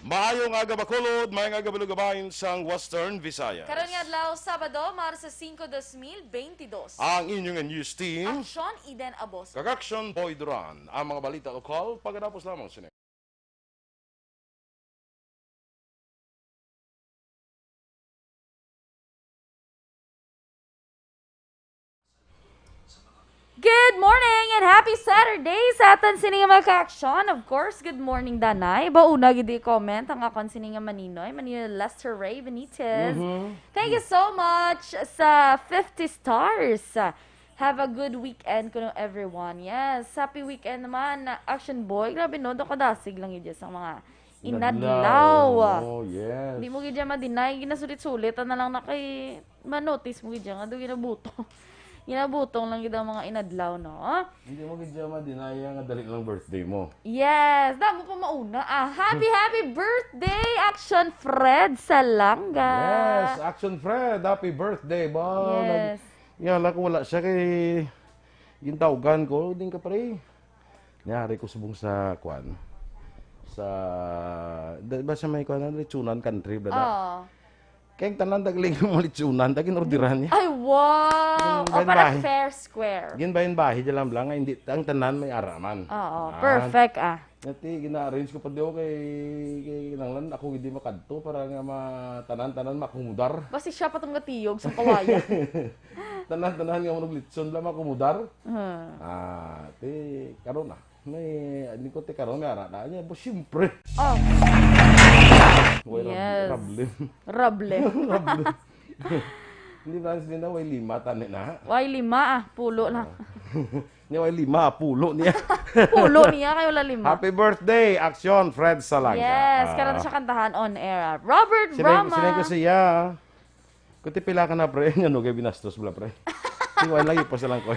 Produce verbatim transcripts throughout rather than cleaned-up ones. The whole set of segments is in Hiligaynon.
Maayong aga, Bacolod, maayong aga, Balugabayan sang Western Visayas. Karon nga adlaw, Sabado, Marso singko, dos mil beintidos. Ang inyong news team, Aksyon, Eden Abos. Kag Aksyon, Boy Duran. Ang mga balita lokal, pagkatapos lamang sini. Good morning and happy Saturday sa aton sini nga mga ka-aksyon. Of course, good morning, Danay. Bauna gid i-comment ang akon sini nga maninoy, Maninoy Lester Ray Benitez. Mhm. Thank you so much sa fifty stars. Have a good weekend kuno, everyone. Yes, happy weekend naman, Action Boy. Grabe, no? Daw kadasig lang yun sa mga inadlaw. Inadlaw. Oh, yes. Di mo gid dyan ma-deny. Ginasulit-sulit na lang na kay manotice mo gid dyan nga do ginabutong. Ginabutong lang gid ang mga inadlaw, no? Hindi mo gid dyan ma-deny nga dali lang birthday mo. Yes, damo pa mauna. Ah, happy, happy birthday, Action Fred Salanga. Yes, Action Fred, happy birthday, ba? Yes. Nag-, yan ako, wala siya kay gintawgan ko, din ka, pre. Niyari ko subong sa, kwan, sa, di ba sa may, kwan, ano, Lechonan Country, bla, bla? Oo. Kay ang tanan, dagling mga lechonan, daging orderan niya. Ay, wow! Yung O, para bahin-bahin. Fair square. Ginbahin-bahin niya lang, bla, nga hindi, ang tanan may araman. Oo, ah, perfect, ah. Nati, gina-arrange ko pa di ako kay, kay kinahanglan ako hindi makadto para nga ma-, tanan-tanan makumudar. Basi siya pa tong gatiyog sa kawayan. Tanan-tanan nga manug litson lang makumudar. Hmm. Ah, ti, karon na. May, hindi ko ti karon, may ara na niya. Bo, siyempre. Oh. Way rab-, yes. Rablem. Rablem. Rablem. Hindi ba, hindi na, way lima, tani na? Way lima, ah. Pulo na. Ah. Niya, way lima, ah. Pulo niya. Pulo niya, kay wala lima. Happy birthday, Action, Fred Salanga. Yes, ah, karon siya kantahan on air, ah. Robert Brama. Sinay ko siya. Kuti pila ka na, pre? Ano kay binastos bala, pre? Iwan lagi pa sa lang ko.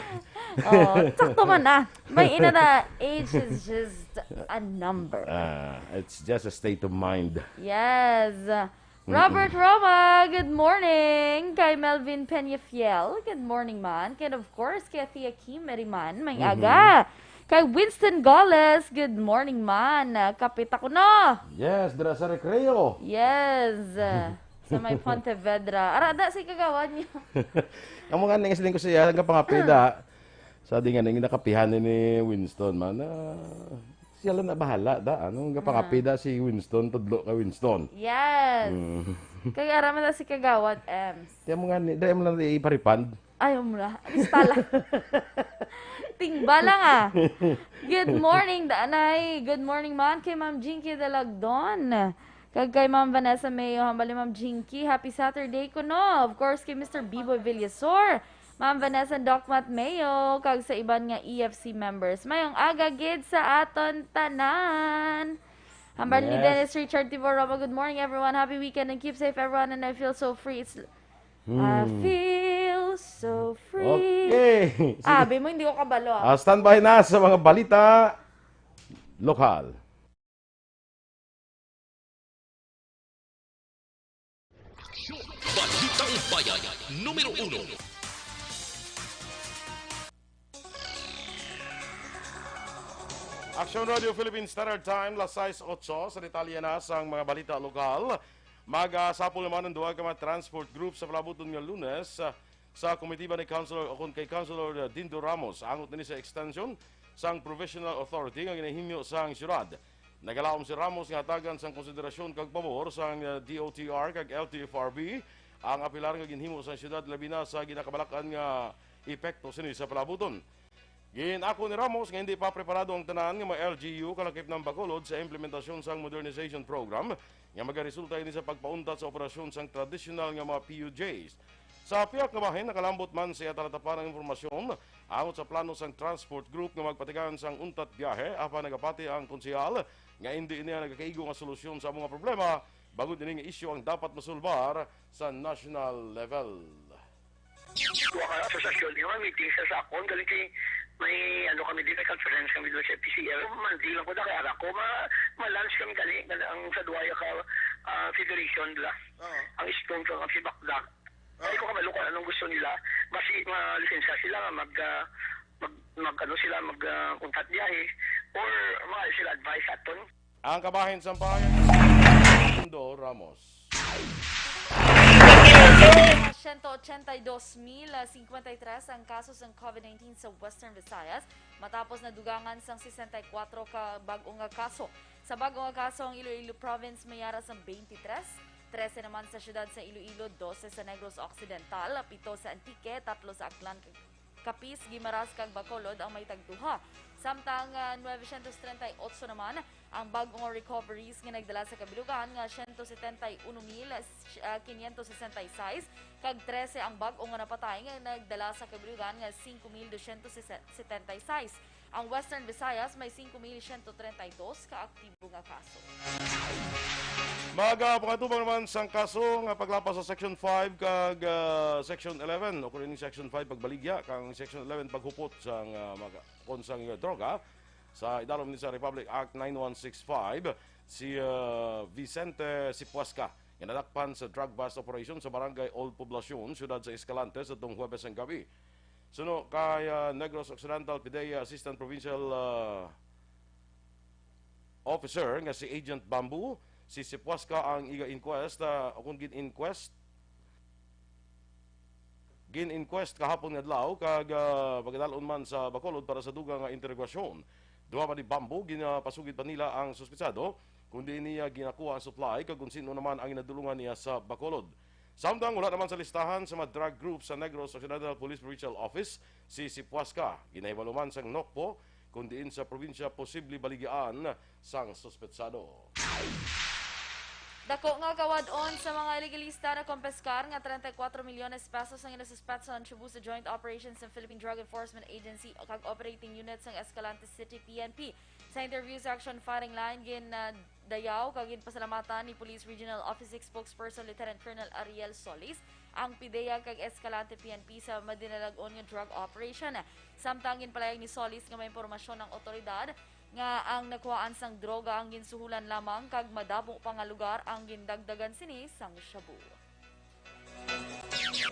Oh, sakto man, ah. May ina na, age is just a number. Ah, it's just a state of mind. Yes. Mm-mm. Robert Roma, good morning. Kay Melvin Peñafiel, good morning man. And of course, kay Tia Kim Meriman, may aga. Kay Winston Goles, good morning man. Ah, kapit ako, no? Yes, dira sa Recreo. Yes. Sa may Pontevedra. Arada si kagawad niya. Amo nga ning siling ko siya, nga pangapida. Sa di nga ning nakapihan ni Winston man. Ah, siya lang na bahala, da. Ano, nga pangapida si Winston, tudlo kay Winston. Yes. Mm. Kay ara man na si kagawad, Ems. Kaya mo nga ni, dahil mo lang iparipand. Ayaw mo na. Basta lang. Tingba lang, ah. Good morning, Danay. Good morning man kay Ma'am Jinky Dalagdon. Kag kay Ma'am Vanessa Mayo, hambal ni Ma'am Jinky, happy Saturday kuno. Of course, kay Mister Biboy Villasor, Ma'am Vanessa and Doc Matt Mayo, kag sa iban nga E F C members. Mayong aga gid sa aton tanan. Hambal ni Yes. Dennis Richard Tibor Roma, good morning, everyone. Happy weekend and keep safe, everyone. And I feel so free. It's I Hmm. feel so free. Okay. Sige. Abi mo, hindi ko kabalo, ah. Ah, standby na sa mga balita lokal. Balitang Bayan, numero uno. Action Radio Philippine Standard Time, las sais otso, sa detalye na sang mga balita lokal. Magasapol naman ang duha ka mga transport group sa palabuton nga Lunes, ah, sa komitiba ni Councilor, o kon kay Councilor, ah, Dindo Ramos, angot nini sa extension sang provisional authority nga ginahimo sang siyudad. Nagalaom si Ramos nga hatagan sang konsiderasyon kag pabor sang, ah, D O T R kag L T F R B ang apelar nga ginhimo sang siyudad, labi na sa ginakabalak-an nga epekto sini sa palabuton. Gin-ako ni Ramos nga hindi pa preparado ang tanan nga mga L G U kalakip ng Bacolod sa implementasyon sang modernization program nga magaresulta ini sa pagpauntat sa operasyon sang tradisyonal nga mga P U Js. Sa pihak nga bahin, nakalambot man sa iya talatapan ang impormasyon angot sa plano sang transport group nga magpatigayon sang untat biyahe, apan nagapati ang konsehal nga indi niya nagakaigo nga solusyon sa amo nga problema, bangod ini nga isyu ang dapat masulbar sa national level. Wa ka asosasyon nga may meeting sa sakon, galing kay may, ano, kami din, may conference kami doon sa P C L. Monday lang ko na, kaya ako, ma-, ma-lunch kami gani, gani ang sa duwaya ka, ah, federation, bla. Oo. Ang Istong sa si Bakda. Oo. Ay, ko kabalo kung anong gusto nila. Basi, ma-lisensya sila nga mag, ah, mag, mag, ano sila, mag, ah, untat biyahe, or mga sila advice aton. Ang kabahin sa bayan, Mundo Ramos. Siyento ochenta y dos mil cincuenta y tres ang kaso sang COVID nineteen sa Western Visayas, matapos nadugangan sang sesenta y kuwatro ka bag-o nga kaso. Sa bag-o nga kaso, ang Iloilo Province may ara sang twenty-three, trese naman sa siyudad sa Iloilo, dose sa Negros Occidental, pito sa Antique, tatlo sa Aklan, Capiz, Guimaras, kag Bacolod ang may tagduha. Samtang, ah, nuebe siyento treinta y ocho naman ang bag-o nga recoveries nga nagdala sa kabilugan nga siyento setenta y uno mil, ah, quinientos sesenta y seis, kag trese ang bag-o nga napatay nga nagdala sa kabilugan nga singko mil dosyentos setenta y seis. Ang Western Visayas may singko mil siyento treinta y dos ka aktibo nga kaso. Magapakatubang naman sang kaso nga paglapas sa Section five kag, ah, Section eleven, o kung ining Section five pagbaligya, kang Section eleven paghupot sang, ah, mga kon sang droga sa idalom ni sa Republic Act nine one six five, si, ah, Vicente Sipuasca, nga nadakpan sa drug bust operation sa Barangay Old Poblacion, siyudad sa Escalante, sa tong Huwebes ang gabi. Suno kay, ah, Negros Occidental PDEA Assistant Provincial, ah, Officer nga si Agent Bamboo, si Sipuasca ang iga inquest, ah, o kung gin-inquest, gin-inquest kahapon nga adlaw kag, ah, pagadalon man sa Bacolod para sa dugang nga interogasyon. Duha man ni Bamboo, ginapasugid pa nila ang suspitsado kung diin niya ginakuha ang supply kag kung sino naman ang ginadulungan niya sa Bacolod. Samtang wala naman sa listahan sa mga drug group sa Negros Occidental Police Provincial Office si Sipuasca, ginahibalo man sang NOCPO kung diin sa probinsya posible baligyaan sang suspetsado. Dako nga kawad-on sa mga legalista nakompiskar nga treinta y cuatro milyones pesos ang ginasuspetso ang Shabu sa joint operation sa Philippine Drug Enforcement Agency kag operating unit sang Escalante City P N P. Sa interview sa Action Firing Line, gin, ah, dayaw kag ginpasalamatan ni Police Regional Office Six Spokesperson Lieutenant Colonel Ariel Solis ang PDEA kag Escalante P N P sa madinalag-on nga drug operation. Samtang ginpalayag ni Solis nga may impormasyon ang awtoridad nga ang nakuhaan sang droga ang ginsuhulan lamang kag madamo pa nga lugar ang gindagdagan sini sang shabu.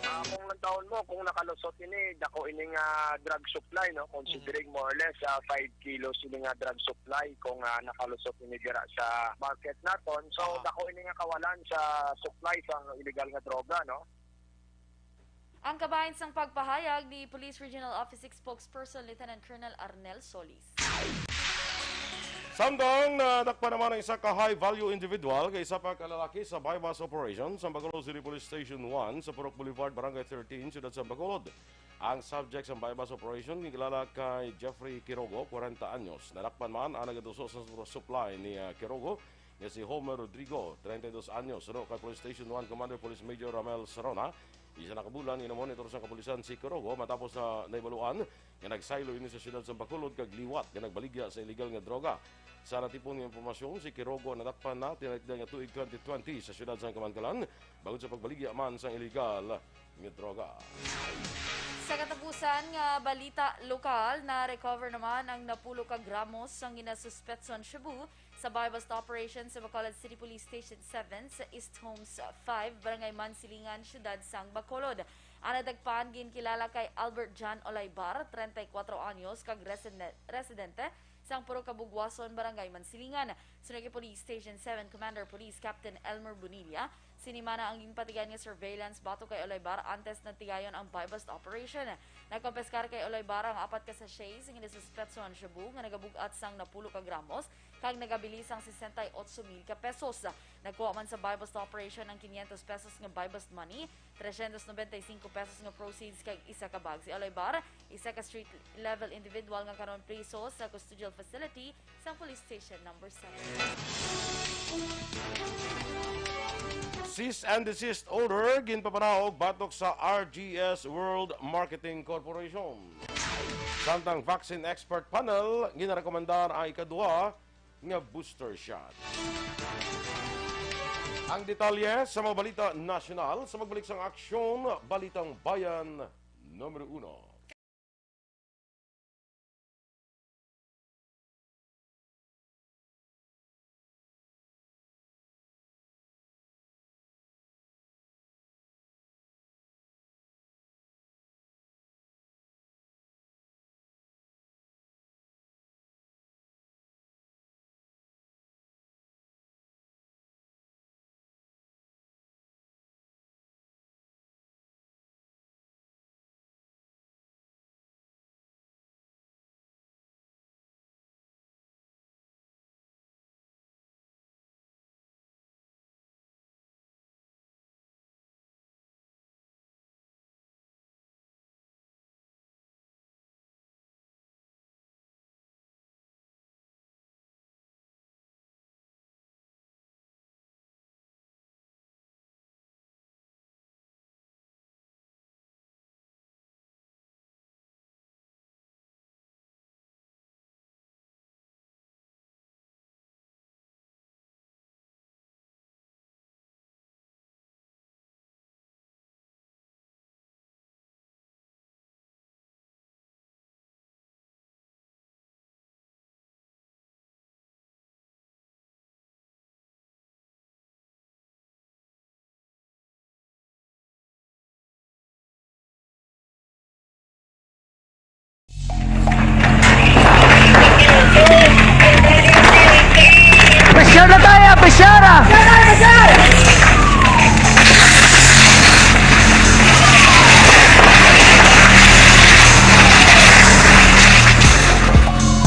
Ah, kung lantawon mo, kung nakalusot ini, dako ini nga drug supply, no? Considering more or less, ah, five kilos ini nga drug supply kung, ah, nakalusot ini dira sa market naton. So, Aha. Dako ini nga kawalan sa supply sa illegal nga droga, no? Ang kabahin sang pagpahayag ni Police Regional Office Six Spokesperson Lieutenant Colonel Arnel Solis. Samtang nadakpan naman ang isa ka high-value individual kag isa pa ka lalaki sa buy-bust operation sa Bacolod City Police Station one sa Purok Boulevard, Barangay thirteen, Siyudad sa Bacolod. Ang subject sa buy-bust operation ginkilala kay Jeffrey Quirogo, kwarenta anyos. Nadakpan man ang nagatuso sa supply ni, ah, Quirogo nga si Homer Rodrigo, treinta y dos anyos, suno kay Police Station one Commander Police Major Ramel Sarona. Isa na ka bulan nga namonitor sa kapulisan si Quirogo matapos na nahibaluan nga nagsaylo ini sa siyudad sa Bacolod kag liwat nga nagbaligya sa iligal nga droga. Sa natipon nga impormasyon, si Quirogo nadakpan na tinalikdan nga tuig twenty twenty sa siyudad sa Kamankalan, bangod sa pagbaligya man sang iligal nga droga. Sa katapusan nga balita lokal, na-recover naman ang napulo ka gramos sang ginasuspetson shabu sa buy-bust operation sa Bacolod City Police Station seven sa East Homes five, Barangay Mansilingan, Siyudad sang Bacolod. Ang nadakpan ginkilala kay Albert John Olaybar, treinta y cuatro anyos, kag residen-, residente sang Purok Kabugwason, Barangay Mansilingan. Suno kay Police Station seven Commander Police Captain Elmer Bonilla, sini man ang ginpatigan nga surveillance batok kay Olaybar antes na tigayon ang buy-bust operation. Nakompiskar kay Olaybar ang apat ka sachet sing nasuspetsohan shabu nga nagabug-at sang napulo ka gramos kag nagabilin sang sesenta y ocho mil ka pesos. Nagkuha man sa buy-bust operation ang quinientos pesos nga buy-bust money, trescientos noventa y cinco pesos nga proceeds kag isa ka bag. Si Olaybar, isa ka street level individual nga karon priso sa custodial facility sang Police Station Number seven. Cease and desist order ginpapanaog batok sa R G S World Marketing Corporation. Samtang vaccine expert panel ginarekomendar ang ikaduha nga booster shot. Ang detalye sa mga balita nasyonal sa pagbalik sang Aksyon, Balitang Bayan numero uno.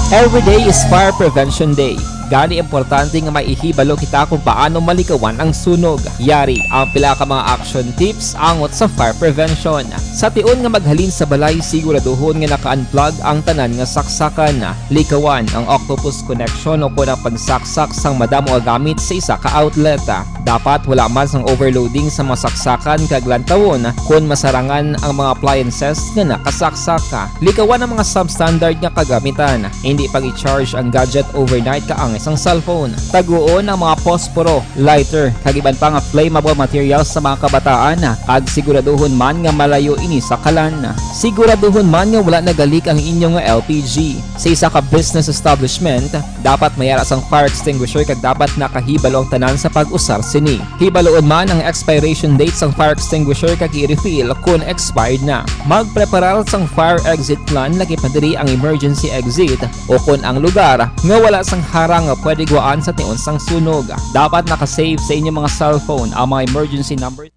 Every day is Fire Prevention Day. Gani, importante nga maihibalo kita kung paano malikawan ang sunog. Yari ang pila ka mga action tips angot sa fire prevention. Sa tion nga maghalin sa balay, siguraduhon nga naka-unplug ang tanan nga saksakan. Likawan ang octopus connection o kon ang pagsaksak sang madamo nga gamit sa isa ka outlet. Dapat wala man sang overloading sa mga saksakan kag lantawon kon masarangan ang mga appliances nga nakasaksak. Likawan ang mga substandard nga kagamitan. Hindi pag-i-charge ang gadget overnight kaangay sang cellphone. Taguon ang mga posporo, lighter, kag iban pa nga flammable materials sa mga kabataan, kag siguraduhon man nga malayo ini sa kalan. Siguraduhon man nga wala nagalik ang inyo nga L P G. Sa isa ka business establishment, dapat may ara sang fire extinguisher kag dapat nakahibalo ang tanan sa pag-usar sini. Hibaluon man ang expiration date sang fire extinguisher kag i-refill kon expired na. Magpreparar sang fire exit plan, lakip na diri ang emergency exit o kon ang lugar nga wala sang harang nga pwede guwaan sa tion sang sunog. Dapat naka-save sa inyo mga cellphone ang mga emergency numbers.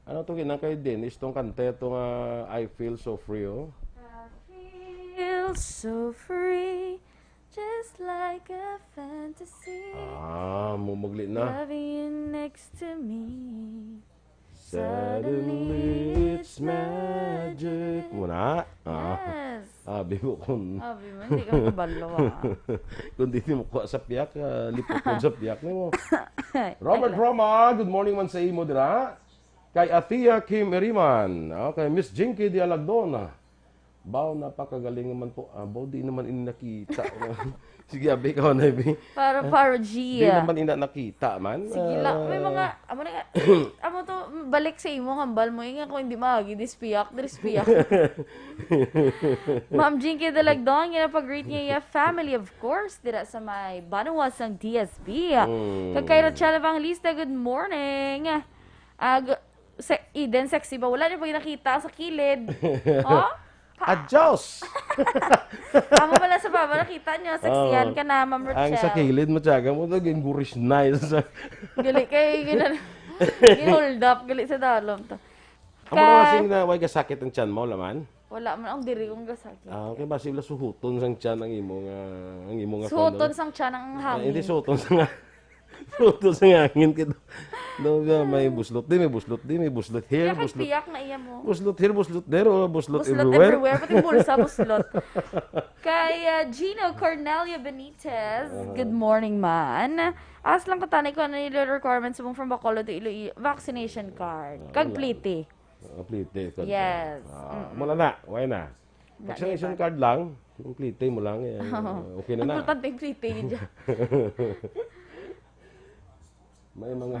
Ano to, ginang kay Dennis, tong kanta to nga I Feel So Free, oh? I feel so free, just like a fantasy. Ah, mumugli na. Having you next to me. Suddenly, it's magic. Muna? Ah. Yes. Abi mo kun Abi mo, hindi ka makabalo, ah. Kung di mo kuha sa piyak, ah, lipot mo sa piyak nimo. Ay, Robert ay, Roma, good morning man sa imo dira. Kay Athea Kim Eriman. Okay, Miss Jinky Dialagdon. Baw, napakagaling naman po. Ah, baw, di naman ini nakita. Sige, abi, ikaw na, abi. Para, para G, Di ah. naman ina nakita man. Sige lang. May Ah, mga, amo na nga, amo to, balik sa imo, hambal mo. Yung nga kung hindi maagi, dispiyak, dispiyak. Ma'am Jinky Dalagdon, nga napag-greet niya, family, of course, dira sa may Banwa sang D S B. Mm. Kag kay Rachel Evangelista, good morning. Ag, se-, Eden, sexy ba? Wala niyo pa nakita sa kilid. Oh? Pa- Adios! Amo pala sa baba, nakita niyo, sexyan Oh. ka na, Ma'am Ang sa Rochelle. kilid mo, tiyaga mo, naging guris na yun sa Gali kay, gina-, gin-hold up, gali sa dalom to. Amo Ka- na sing na, way kasakit ang tiyan mo, laman? Wala man, ang diri kong gasakit. Ah, okay ba? Sila suhuton sang tiyan ang imo nga, ang imo nga Suhuton kuwan, sang tiyan ang ah, hangin. hindi suhuton sa nga. Puto sa hangin kay do, do, may buslot di, may buslot di, may buslot here, Kaya kay buslot, piyak na iya mo. buslot here, buslot there, o buslot Buslot everywhere. everywhere, pati bulsa buslot. Kay, uh, Gino Cornelia Benitez, Uh-huh. good morning, man. Ask lang ko, tanay, kung ano yung requirements mo from Bacolod to Iloilo, vaccination card. Ah, Kag wala. pliti. Ah, pliti, kag Yes. Ah, Mm-mm. wala na, wala na. Wala Vaccination na ba? card lang, yung pliti mo lang, eh, Oo. okay na na. Importante yung pliti, yun dyan. May mga,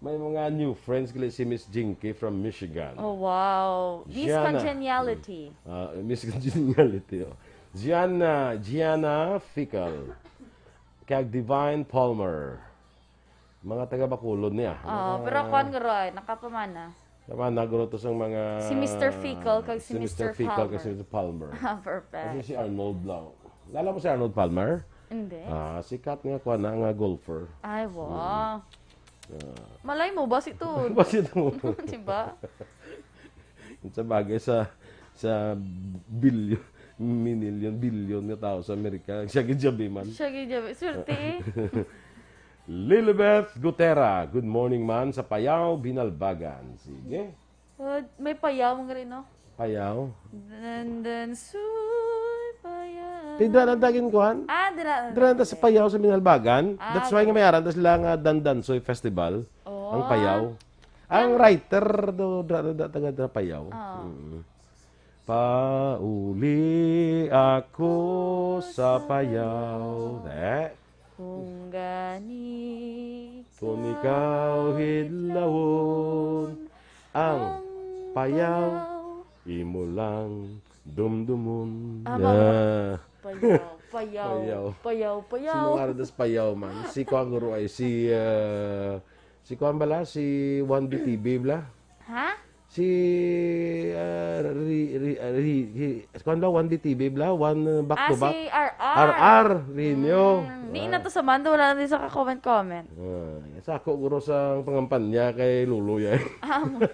may mga new friends gali si Miss Jinky from Michigan. Oh, wow. Miss Gianna. Congeniality. Ah, Miss Congeniality, oh. Gianna, Gianna Fickle. Kag Divine Palmer. Mga taga Bacolod niya. Oo, Mga pero kuwan, guro, ay, nakapamana. Naman, naguro to sang mga Si Mister Fickle kag si si Mister Mister Fickle kag si Palmer. Mister Palmer. Ah, perfect. Kasi si Arnold lang. Lala mo si Arnold Palmer? Hindi. Ah, sikat nga kuwan na nga golfer. Ay, wow. Mm. Ah. Malay mo, basi to. Basi to. Diba? Sa bagay sa, sa bilyon, minilyon, bilyon nga tao sa Amerika, siya gid jabi man. Siya gid jabi. Swerte, eh. Lilibeth Gutera, good morning man sa Payao, Binalbagan. Sige. Oh, may Payao mo nga rin, no? Payao? Dandansoy Payao. Ti dira lang tagin kuhan? Ah, dira lang Dira lang ta sa tagin. Payao sa Binalbagan. Ah, That's why nga okay. may aran ta sila nga Dandansoy Festival, Oh. ang Payao. Ang Ang writer do, dira, dira, taga dira Payao. Oo. Mm. Pauli ako sa Payao. Eh? Kung gani Kung ikaw hidlawon, ang Payao imo lang dumdumon. Ah, mama. Ah. Payao, Payao, Payao. Payao, Payao. Sino nga rin das Payao man? Si Kuan Guro ay si, ah, si Kuan bala? Si Juan B T V bala? Ha? Si, ah, ri-, ri-, ah, ri-, ri-, kuwan ba? One D T V bla? One, uh, back Ah, to back? si R R. R R, Rino. Mm, di Ah. na to sa Mando, wala na din sa ka-comment-comment. Ah, sa ako, guro, sa pangampanya kay Lolo yan. Amo.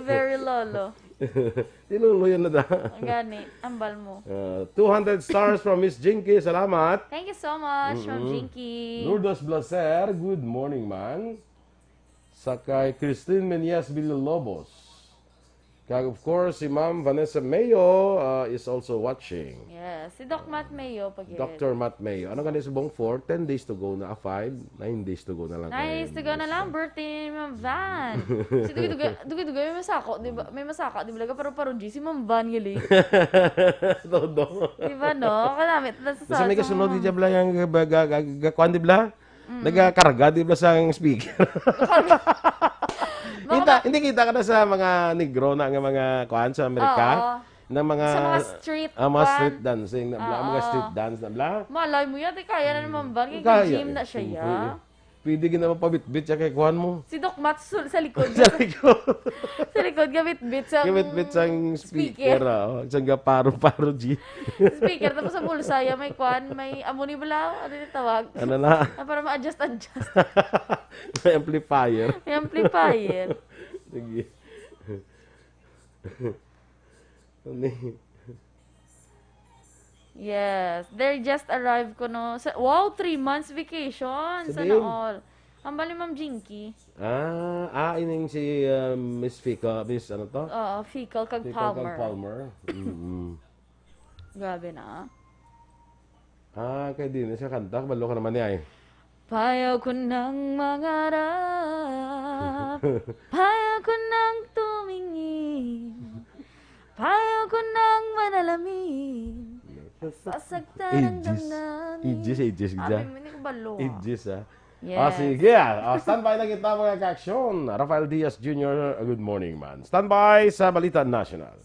Very Lolo. Si Lolo yan na da. Gani, ambal mo. Ah, two hundred stars from Miss Jinky. Salamat. Thank you so much, Ma'am Mm-mm. Jinky. Lourdes Blaser, good morning, man. Sa kay Christine Menyes Villalobos. Kag, of course, si Ma'am Vanessa Mayo, uh, is also watching. Yes, si Doc Matt Mayo, pag Doctor Matt Mayo. Ano gani subong four? Ten days to go na, ah, five? Nine days to go na lang. Nine days to go na lang, birthday ni Ma'am Van. Si Dugoy-Dugoy, Dugoy-Dugoy, may masako, di ba? May masaka, di ba? Laga paro-paro, G, si Ma'am Van, gali. Todo. Di ba, no? Kanamit na sa Basta may sa kasunod, mga di bla, yung ga-, ga-, ga-, ga-, kuwan, di bla? Mm. Nagakarga, di bla, sang speaker? Baka Kita, ma- hindi kita ka na sa mga negro na nga mga kuwan sa Amerika? Oo. Na mga, Sa mga street ah, mga kuwan. street dancing na bla, mga Oo. street dance na bla? Malay mo yan, di kaya na naman ba? Kaya Kaya, gym na siya, siyempre, ya. eh. Pwede gid naman pabitbit siya kay kuwan mo. Si Doc Matt sul-, sa likod. Sa likod. Sa likod, gabitbit sa Gabitbit sang speaker. speaker, ah. Sang gaparo-paro, G. Speaker, tapos sa bulsa, ya, may kuwan, may amo ni bala, ano yung tawag? Ano na? Ah, para ma-adjust-adjust. May amplifier. May amplifier. Sige. Ano eh? Yes. They just arrived ko, no. Sa, wow, three months vacation. Sa Sana diin? all. Ang bali, Ma'am Jinky. Ah, ah, ining si, uh, Miss Fico, Miss ano to? Oo, Fico kag Fico kag Palmer. Palmer. Mm-mm. Grabe na. Ah, kay di na siya kanta. Kabalo ka naman niya eh. Payaw ko nang mangarap. Payaw ko nang tumingin. Payaw ko nang manalamin. Sasaktan ang Ages. damdamin. Ages, ages, Abi gida. mo, hindi ko balo, ah. Ages, ah. Yes. Ah, sige, ah. Ah, standby na kita, mga ka-aksyon. Rafael Diaz Junior, good morning, man. Standby sa Balita National.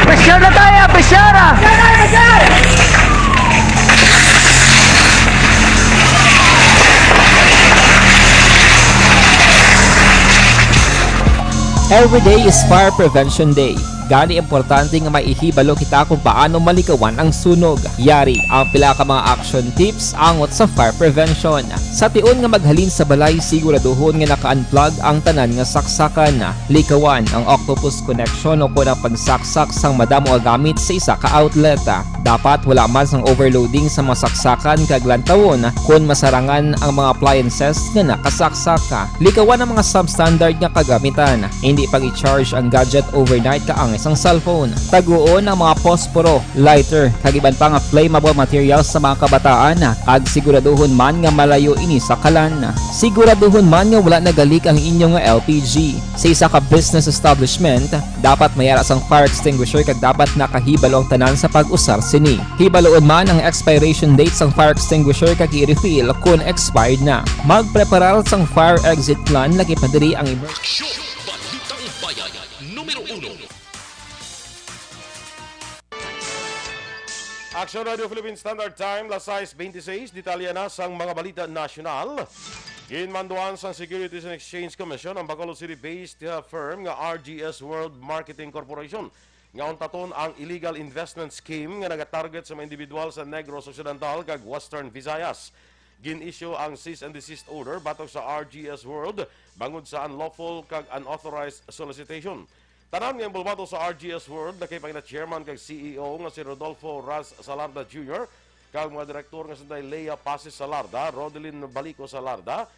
Pressure na tayo, pressure na! Every day is Fire Prevention Day. Gani, importante nga maihibalo kita kung paano malikawan ang sunog. Yari ang pila ka mga action tips angot sa fire prevention. Sa tion nga maghalin sa balay, siguraduhon nga naka-unplug ang tanan nga saksakan. Likawan ang octopus connection o kon ang pagsaksak sang madamo nga gamit sa isa ka outlet. Dapat wala man sang overloading sa mga saksakan kag lantawon kon masarangan ang mga appliances nga nakasaksak. Likawan ang mga substandard nga kagamitan. Hindi pag-i-charge ang gadget overnight ka ang sang cellphone. Taguon ang mga posporo, lighter, kag iban pa nga flammable materials sa mga kabataan, kag siguraduhon man nga malayo ini sa kalan. Siguraduhon man nga wala nagalik ang inyo nga L P G. Sa isa ka business establishment, dapat may ara sang fire extinguisher kag dapat nakahibalo ang tanan sa pag-usar sini. Hibaluon man ang expiration date sang fire extinguisher kag i-refill kon expired na. Magpreparar sang fire exit plan, lakip na diri ang emer- Aksyon! Balitang Bayan, numero uno. Action Radio Philippine Standard Time, las sais beintiseis. Detalye na sang mga balita nasyonal. Ginmanduan sang Securities and Exchange Commission ang Bacolod City-based, uh, firm nga R G S World Marketing Corporation nga untaton ang illegal investment scheme nga nagatarget sa mga individual sa Negros Occidental kag Western Visayas. Gin-issue ang cease and desist order batok sa R G S World bangod sa unlawful kag unauthorized solicitation. Tanan nga involbado sa R G S World nakipangita-chairman kag C E O nga si Rodolfo Ras Salarda Junior kag mga direktor nga sinday Lea Pasis Salarda, Rodelin Balico Salarda,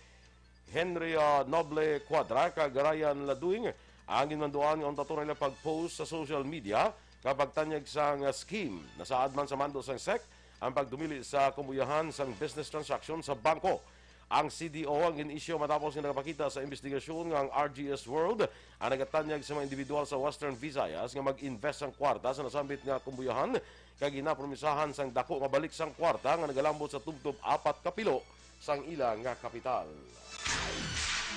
Henry, ah, Noble Cuadra kag Ryan Laduing ang ginmanduan nga untaton nila pag-post sa social media kag pagtanyag sang scheme. Nasaad man sa mando sang sec ang pagdumili sa kumbuyahan sang business transaction sa bangko. Ang C D O ang gin-issue matapos nga nagapakita sa investigasyon nga ang R G S World ang nagatanyag sa mga individual sa Western Visayas nga mag-invest sang kwarta sa nasambit nga kumbuyahan kag ginapromisahan sang dako nga balik sang kwarta nga nagalambot sa tubtob apat ka pilo sang ila nga kapital.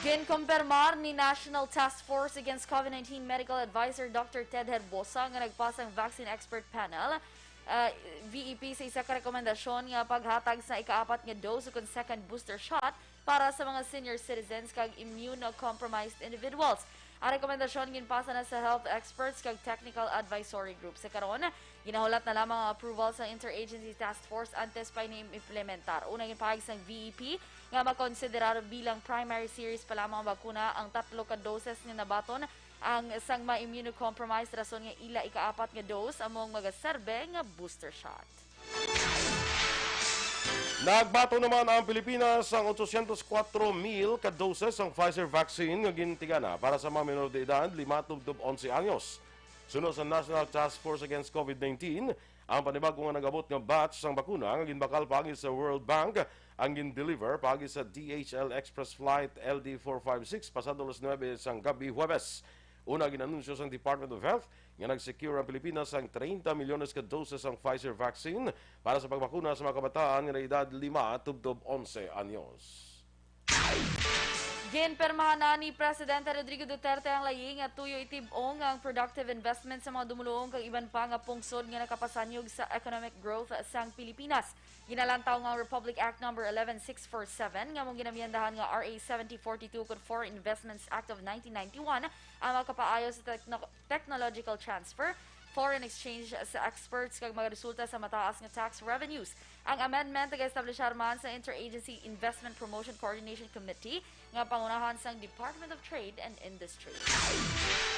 Ginkumpirmar ni National Task Force Against COVID nineteen Medical Advisor Doctor Ted Herbosa nga nagpasa ang Vaccine Expert Panel, ah, V E P, sa isa ka rekomendasyon nga paghatag sa ikaapat nga dose ukon second booster shot para sa mga senior citizens kag immunocompromised individuals. Ang rekomendasyon ginpasa na sa health experts kag technical advisory group. Sa karon, ginahulat na lamang ang approval sa Interagency Task Force antes pa ini implementar. Una, ginpahayag sang V E P nga makonsiderar bilang primary series pa lamang ang bakuna ang tatlo ka doses nga nabaton ang sang mga immunocompromised, rason nga ila ikaapat nga dose amo ang magaserbe nga booster shot. Nagbaton naman ang Pilipinas sang otsosyentos kuwatro mil ka doses sang Pfizer vaccine nga gintigana para sa mga menor de edad, lima tubtob onse anyos. Suno sa National Task Force Against COVID nineteen, ang panibag-o nga nag-abot nga batch sang bakuna nga ginbakal paagi sa World Bank ang gin-deliver paagi sa D H L Express Flight L D four five six pasado alas nuebe sang gab-i, Huwebes. Una, gin-anunsyo sang Department of Health nga nag-secure ang Pilipinas sang treinta milyones ka doses sang Pfizer vaccine para sa pagbakuna sa mga kabataan nga may edad lima tubtob onse anyos. Ginpirmahan na ni Presidente Rodrigo Duterte ang layi nga tuyo itib-ong ang productive investment sa mga dumuluong kag iban pa nga pungsod nga nakapasanyog sa economic growth sang Pilipinas. Ginalantaw nga ang Republic Act Number eleven six four seven nga among ginamyendahan nga R A seventy forty-two kag Foreign Investments Act of nineteen ninety-one ang makapaayo sa techno-, technological transfer, foreign exchange sa exports kag magaresulta sa mataas nga tax revenues. Ang amendment nag-establishar man sa Interagency Investment Promotion Coordination Committee nga pangunahan sang Department of Trade and Industry.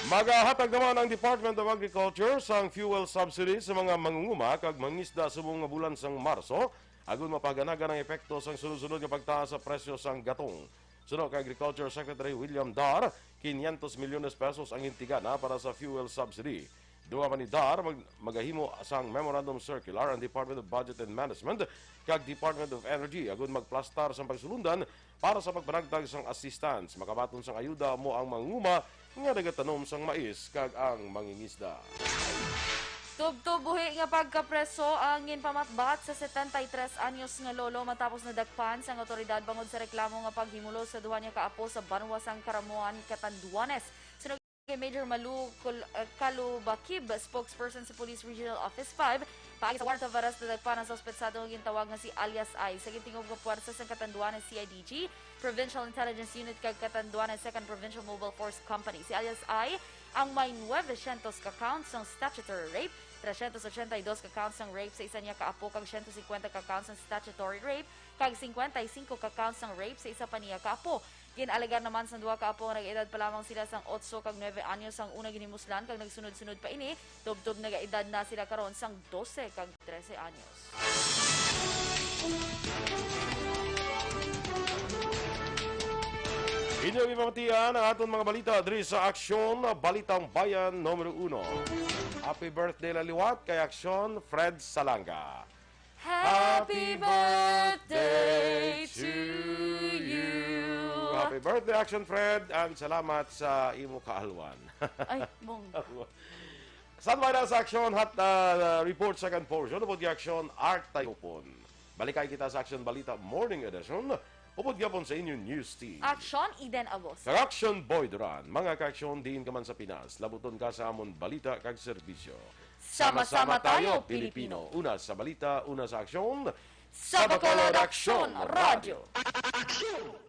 Magahatag naman ang Department of Agriculture sang fuel subsidy sa mga mangunguma kag mangisda subong nga bulan sang Marso, agud mapaganagan ang epekto sang sunod-sunod nga pagtaas sa presyo sang gatong. Suno kay Agriculture Secretary William Dar, quinientos milyones pesos ang intigana para sa fuel subsidy. Dugang pa ni Dar, mag-, magahimo sang memorandum circular ang Department of Budget and Management kag Department of Energy agud magplastar sang pagsulundan para sa pagpanagtag sang assistance. Makabaton sang ayuda amo ang mangunguma nga nagatanom sang mais kag ang mangingisda. Tubtob buhi nga pagkapreso ang ginpamatbat sa setenta y tres anyos nga lolo matapos nadakpan sang awtoridad bangod sa reklamo nga paghimulos sa duha niya ka apo sa banwa sang Caramoan, Catanduanes. Suno kay Major Malu Col-, uh, Calubakib, spokesperson sa Police Regional Office five, paagi sa warrant of arrest, nadakpan ang suspetsado nga gintawag nga si Alias I sa gintingob nga puwersa sang Catanduanes C I D G, Provincial Intelligence Unit kag Catanduanes Second Provincial Mobile Force Company. Si Alias I ang may nuwebesyentos ka counts sang statutory rape, tresyentos ochenta y dos ka counts sang rape sa isa niya ka apo kag siyento singkwenta ka counts sang statutory rape kag singkwenta y singko ka counts sang rape sa isa pa niya ka apo. Gin-alegar naman sang duha ka apo nga nag-edad pa lamang sila sang otso kag nuebe anyos ang una ginhimuslan kag nagsunod-sunod pa ini, tubtob nagaedad na sila karon sang dose kag trese anyos. Inyo gipamatian ang aton mga balita diri sa Aksyon, Balitang Bayan numero uno. Happy birthday la liwat kay Aksyon Fred Salanga. Happy birthday to you. Happy birthday, Action Fred, and salamat sa imo kaalwan. Ay, bongga. Standby na sa Action Hot uh, Report second portion upod kay Action Art Tayupon. Balikay kita sa Action Balita Morning Edition upod gyapon sa inyong news team. Action Eden Abos. Kag Action Boy Duran, mga ka-aksyon diin ka man sa Pinas, labuton ka sa amon balita kag serbisyo. Sama-sama tayo, Pilipino. Una sa balita, una sa aksyon, Sa Bacolod Aksyon Radyo. Aksyon!